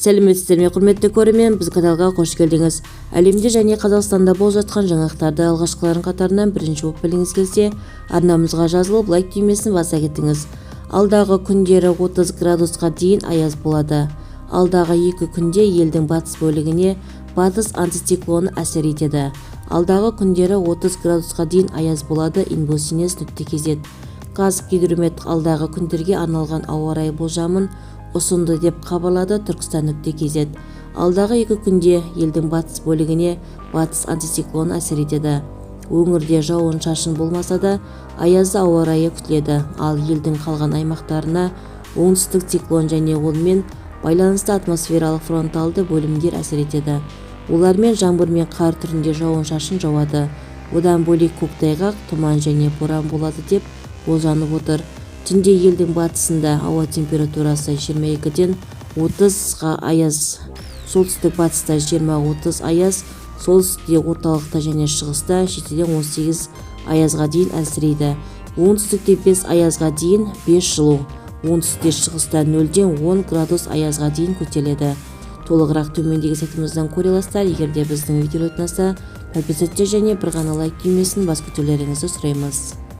Сәлеметсіздер ме, құрметті көрермен! Біздің каналға қош келдіңіз! Әлемде және Қазақстанда болып жатқан жаңалықтарды алғашқылардың қатарынан бірінші болып білгіңіз келсе, арнамызға жазылып, лайк түймесін баса кетіңіз. Алдағы күндері 30 градусқа дейін аяз болады. Алдағы 2 күнде елдің батыс бөлігіне батыс антициклоны әсер етеді. Алдағы күндері 30 градусқа дейін аяз болады. Infosines.kz. Қазгидромет алдағы күндерге арналған ауа райы болжамын ұсынды, деп хабарлады Түркістан.kz. Алдағы 2 күнде елдің батыс бөлігіне батыс антициклоны әсер етеді. Өңірде жауын-шашын болмаса да, аязды ауа райы күтіледі. Ал елдің қалған аймақтарына оңтүстік циклон және онымен байланысты атмосфералық фронталды бөлімдер әсер етеді. Олармен жаңбыр мен қар түрінде жауын-шашын жауады. Одан бөлек көктайғақ, тұман және боран болады деп болжанып отыр. Түнде елдің батысында ауа температурасы 22-ден 30 аяз, солтүстік батыста 20-30 аяз, солтүстікте, орталықта және шығыста 7-ден 18 аязға дейін әлсірейді. Оңтүстікте 5 аязға дейін, 5 жылу, оңтүстікте, шығыста 0-ден 10 градус аязға дейін көтеріледі. Толығырақ төмендегі сайтымыздан көре аласыздар. Егер де біздің видео ұнаса, подписаться және бір ғана лайк түймесін басып кетулеріңізді сұраймыз.